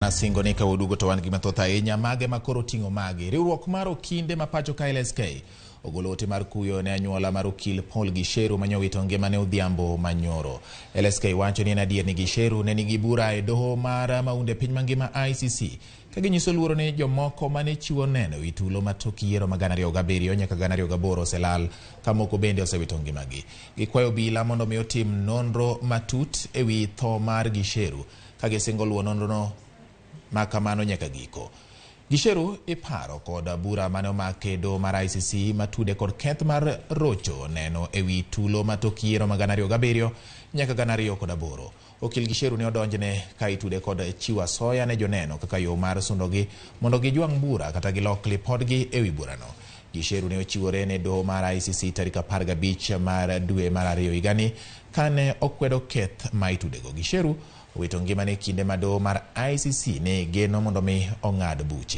Nasingo ni ka waduogo to wan gi mathoth ahinya mage ma koro ting'o magi. Riwruok mar okinde ma pacho ka LSK ogolo ote mar kuyo ne anyuola mar okil Paul Gicheru manyowito ngimane odhiambo manyoro. LSK wacho ni en adier ni Gicheru ne nigi bura e doho mar maunde piny mangima ICC ka ginyiso luoro ni jomoko mane chiwo neno ewi tulo ma tok yiero ma 2007 nyaka 2008 oselal ka moko bende osewito ngimagi. Gikwayo obila mondo mi otim nonro matut ewi tho mar Gicheru ka gisingo luwo nonrono ma kamano nyaka giko. Gicheru iparo kod bura mane omake e doho mar ICC matude kod keth mar rocho neno ewi tulo ma tok yiero ma 2007 nyaka 2008. Okil Gicheru ne odonjne ka itude kod chiwo asoya ne joneno kaka yo mar sundogi mondo gijwang' bura kata gilok lipodgi ewi burano. Gicheru ne ochiwore ne doho mar ICC tarik 15 mar dwe mar ariyo higani kane okwedo keth ma itudego. Gicheru owito ngimane kinde ma doho mar ICC ne geno mondo mi ong'ad buche.